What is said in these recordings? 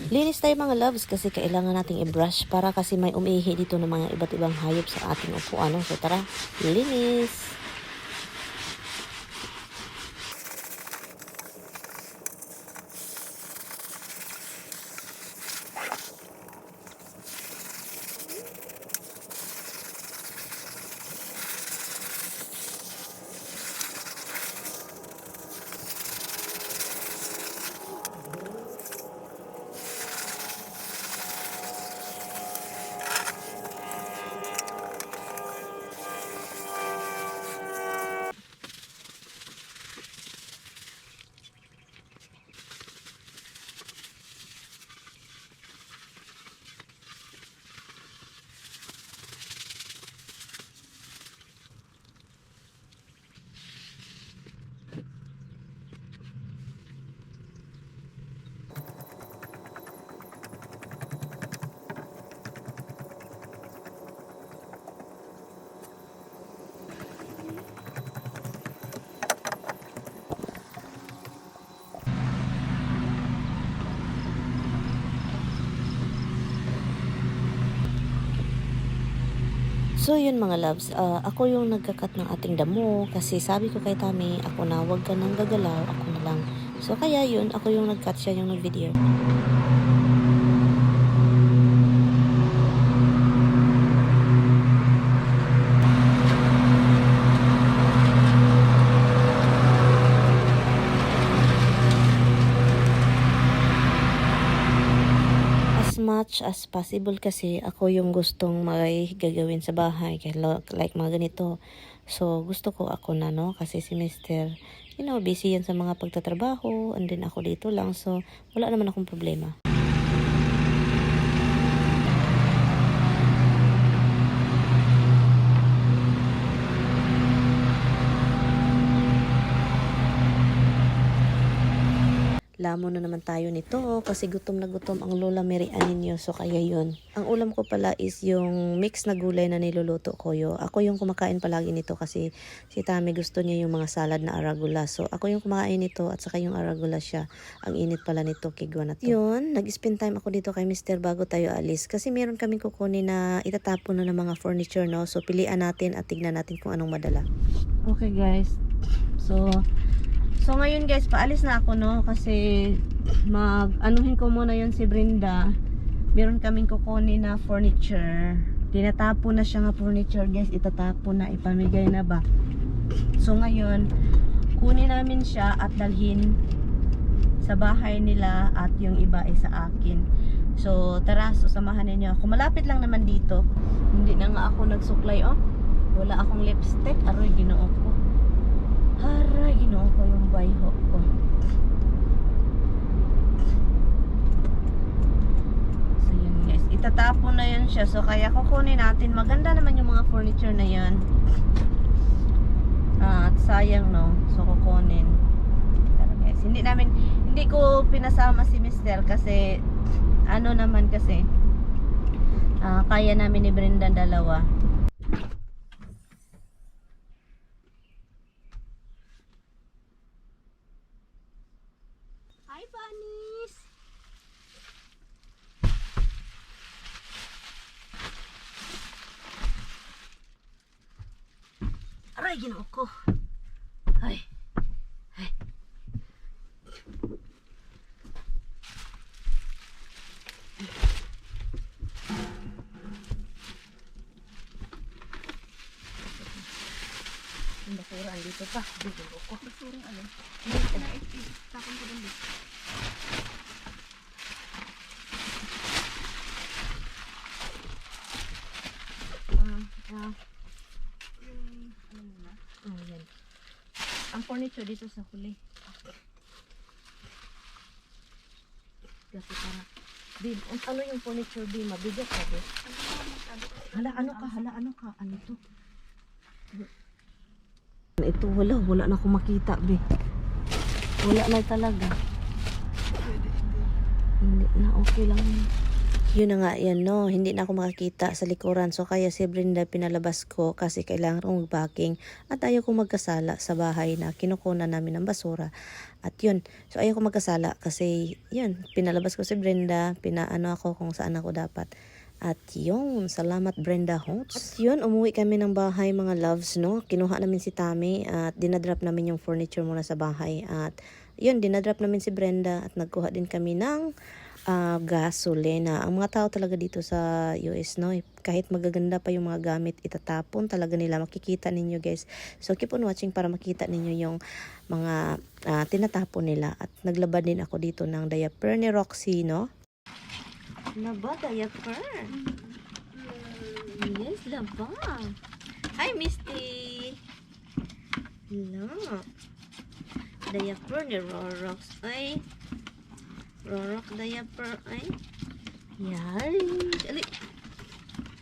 Linis tayo mga loves kasi kailangan nating i-brush para kasi may umiihi dito ng mga iba't ibang hayop sa ating upuan. So tara, linis! So yun mga loves, ako yung nagkakat ng ating damo kasi sabi ko kay Tami, ako na wag ka nang gagalaw, ako na lang. So kaya yun, ako yung nagkat, siya yung nag-video. Much as possible kasi ako yung gustong may gagawin sa bahay like mga ganito. So gusto ko ako na, no, kasi si Mr. Busy yan sa mga pagtatrabaho and then ako dito lang, so wala naman akong problema. Lamon na naman tayo nito kasi gutom na gutom ang Lola Mary ninyo. So kaya yun. Ang ulam ko pala is yung mix na gulay na niluluto ko. Ako yung kumakain palagi nito kasi si Tami gusto niya yung mga salad na arugula. So ako yung kumakain nito at saka yung arugula siya. Ang init pala nito, kigwa na to. Yun, nag-spend time ako dito kay Mr. bago tayo alis. Kasi meron kaming kukunin na itatapon na ng mga furniture, no? So pilian natin at tignan natin kung anong madala. Okay guys. So ngayon guys, paalis na ako, no, kasi mag-anuhin ko muna yun si Brenda. Meron kaming kukunin na furniture. Tinatapon na siya nga furniture guys, itatapon na, ipamigay na ba. So ngayon, kunin namin siya at dalhin sa bahay nila at yung iba ay sa akin. So tara, samahan ninyo ako. Malapit lang naman dito. Hindi na nga ako nagsuklay, oh. Wala akong lipstick, aroy ginoo ko. Haray, ginoo ko yung bayho ko. So yun guys, itatapon na yun siya. So kaya kukunin natin. Maganda naman yung mga furniture na yun. At sayang, no. So kukunin. Pero guys, hindi ko pinasama si Mr. kasi ano naman kasi kaya namin ni Brenda dalawa. Hi, bunnies! Aray, ginoo ko. Ay. Ay. Ang basura, andito pa. Ginoo ko. Basura, ano? Tapon ko din dito. Yan. Ang furniture dito sa huli. Kasi para Babe, ano yung furniture, babe? Mabigat ka, babe? Hala, ano ka? Ano to? Ito, wala na akong makita, babe. Wala na talaga. Hindi na, okay lang. Yun na nga yan, no, hindi na ako makakita sa likuran. So kaya si Brenda pinalabas ko kasi kailangan kong mag-packing at ayaw kong magkasala sa bahay na kinukunan namin ng basura. At yun, so ayaw kong magkasala kasi yun, pinalabas ko si Brenda, pinaano ako kung saan ako dapat. At yun, salamat Brenda Holtz. At yun, umuwi kami ng bahay mga loves, no. Kinuha namin si Tami at dinadrop namin yung furniture muna sa bahay. At yun, dinadrop namin si Brenda at nagkuha din kami ng gasolina. Ang mga tao talaga dito sa US, no, kahit magaganda pa yung mga gamit, itatapon talaga nila. Makikita ninyo guys. So keep on watching para makita ninyo yung mga tinatapon nila. At naglabad din ako dito ng diaper ni Roxy, no. Laba, diaper. Yes, laba. Hi, Misty. Look. Diaper ni Rorox. Ay. Rorox diaper. Ay. Yari. Ali.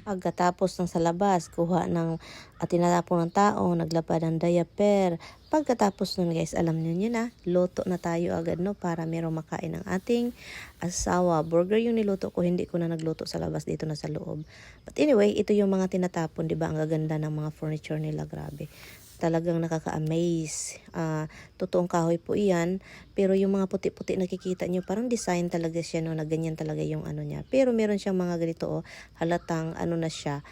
Pagkatapos ng sa labas, kuha ng tinatapon ng tao, naglapad ng diaper. Pagkatapos nun guys, alam niyo na, luto na tayo agad, no, para merong makain ng ating asawa. Burger yung niluto ko, hindi ko na nagluto sa labas, dito na sa loob. But anyway, ito yung mga tinatapon, di ba? Ang gaganda ng mga furniture nila, grabe. Talagang nakaka-amaze. Totoong kahoy po iyan. Pero yung mga puti-puti nakikita nyo, parang design talaga siya, no, na ganyan talaga yung ano niya. Pero meron siyang mga ganito, oh, halatang ano na siya,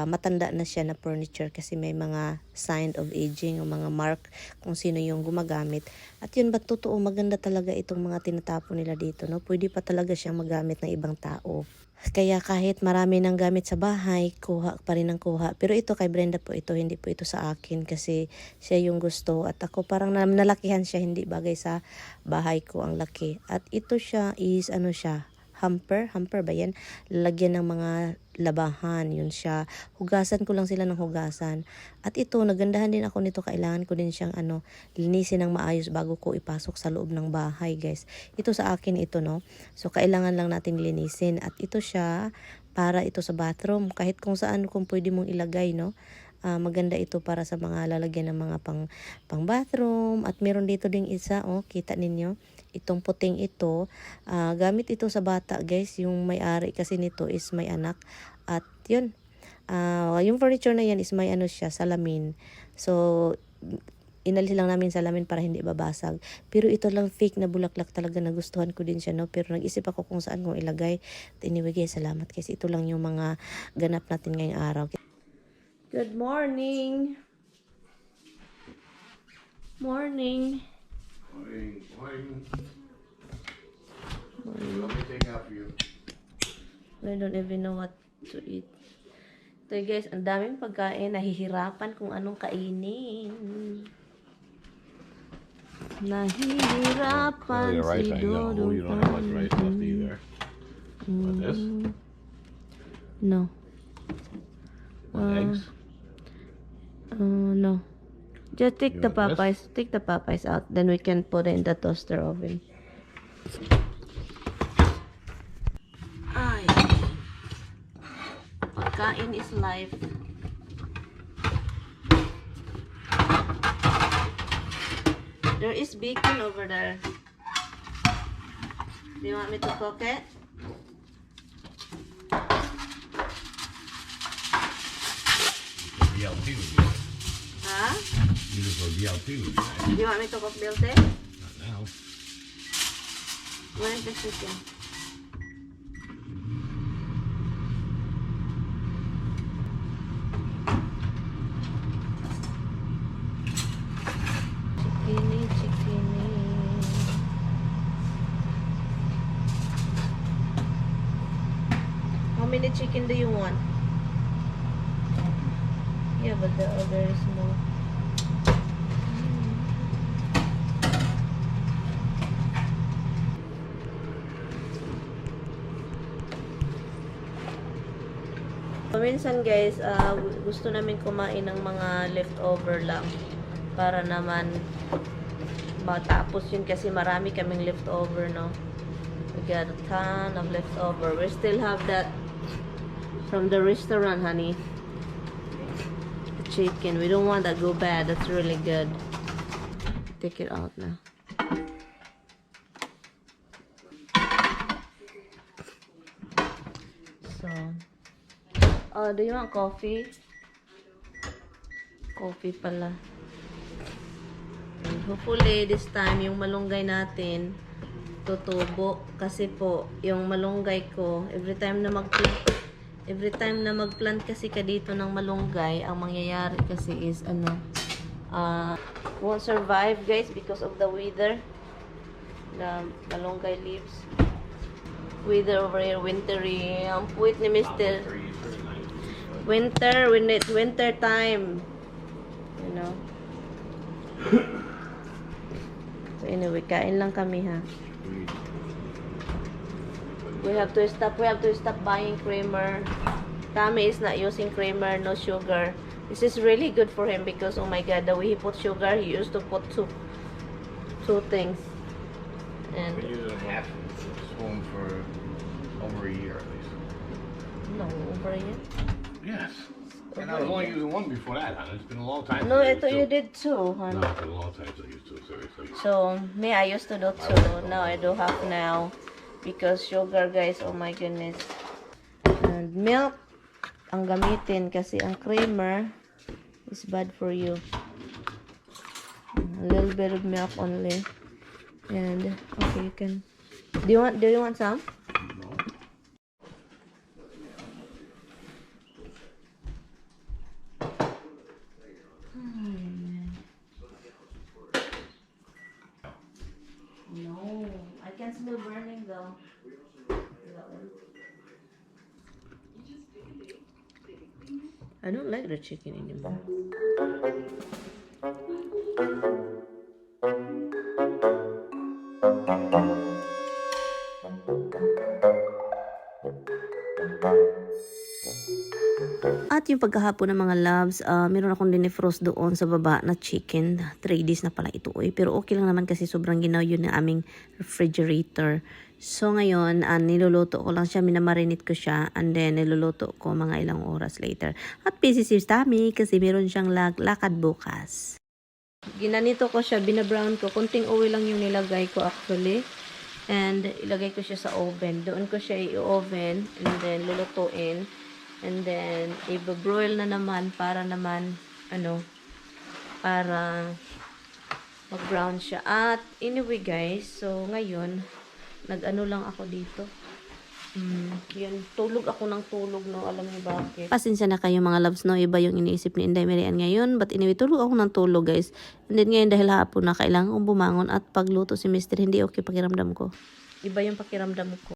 matanda na siya na furniture kasi may mga sign of aging o mga mark kung sino yung gumagamit. At yun ba totoo, maganda talaga itong mga tinatapon nila dito, no? Pwede pa talaga siyang magamit ng ibang tao. Kaya kahit marami ng gamit sa bahay, kuha pa rin ng kuha. Pero ito kay Brenda po ito, hindi po ito sa akin kasi siya yung gusto. At ako parang nalakihan siya, hindi bagay sa bahay ko ang laki. At ito siya is ano siya, hamper ba yan? Lagyan ng mga labahan, yun siya. Hugasan ko lang sila ng hugasan. At ito, nagandahan din ako nito. Kailangan ko din siyang linisin ng maayos bago ko ipasok sa loob ng bahay, guys. Ito sa akin ito, no? So, kailangan lang natin linisin. At ito siya, para ito sa bathroom. Kahit kung saan kung pwede mong ilagay, no? Maganda ito para sa mga lalagyan ng mga pang bathroom. At meron dito ding isa, oh, kita ninyo. Itong puting ito, gamit ito sa bata guys. Yung may-ari kasi nito is may anak. At yun, yung furniture na yan is may ano siya, salamin. So, inalis lang namin salamin para hindi babasag. Pero ito lang fake na bulaklak talaga, nagustuhan ko din siya, no? Pero nag-isip ako kung saan kong ilagay. Anyway guys, salamat kasi ito lang yung mga ganap natin ngayong araw. Good morning. Morning. Morning. Let me take out for you. I don't even know what to eat. So guys, ang daming pagkain, nahihirapan kung anong kainin. Nahihirapan Clearly the rice si ain't gonna Dodo. hold. You don't have much rice left either. But this, No. eggs. No. Just take You the want this? Popeyes. Take the Popeyes out. Then we can put it in the toaster oven. Ay. Pagkain is life. There is bacon over there. Do you want me to cook it? BLT would be good. Huh? You just go BLT would be nice. Do you want me to cook Bilte? Not now. Where is the chicken? Chicken. How many chicken do you want? Yeah, but the other is more. Minsan guys, gusto namin kumain ng mga leftover lang para naman matapos yun kasi marami kaming leftover, no? We got a ton of leftover. We still have that from the restaurant, honey. The chicken. We don't want that go bad. That's really good. Take it out now. So, do you want coffee? Coffee pala. And hopefully, this time, yung malunggay natin, tutubo. Kasi po, yung malunggay ko, every time na mag-plant kasi ka dito ng malunggay, ang mangyayari kasi is, won't survive, guys, because of the weather. The malunggay leaves. Weather over here, wintry. Ang puwit ni Mr. Winter, when it's winter time. You know. So anyway, kain lang kami ha. We have to stop buying creamer. Kami is not using creamer, no sugar. This is really good for him because oh my god, the way he put sugar, he used to put two things. And Been using half a spoon for over a year at least. no, over here. Yes. And I was only using one before that, hon. It's been a long time. No, since I ito used you two. did too, hon. No, it's been a long time since I used two, seriously. So, me, I used to do two. Now, I do half now. Because sugar, guys, oh my goodness. And milk, ang gamitin. Kasi ang creamer is bad for you. A little bit of milk only. And, okay, you can... Do you want some? No. No, I can smell burning though. I don't like the chicken anymore. At yung pagkahapon ng mga loves, meron akong dinefrost doon sa baba na chicken. 3 days na pala ito pero okay lang naman kasi sobrang ginaw yun ng aming refrigerator. So ngayon, niluluto ko lang siya, minamarinate ko siya, and then niluluto ko mga ilang oras later. At busy si Tammy kasi meron siyang lakad bukas. Ginanito ko siya, binabrown ko. Kunting oil lang yung nilagay ko actually. And ilagay ko siya sa oven. Doon ko siya i-oven and then lulutuin. And then, i-broil na naman para naman, para mag-brown siya. At, anyway guys, so ngayon, nag-ano lang ako dito. Yun, tulog ako ng tulog, no? Alam niyo bakit? Pasensya na kayo mga loves, no? Iba yung iniisip ni Inday Marian ngayon. But anyway, tulog ako ng tulog, guys. And then ngayon, dahil hapon na, kailangan kong bumangon at pagluto si Mr. Hindi okay pakiramdam ko. Iba yung pakiramdam ko.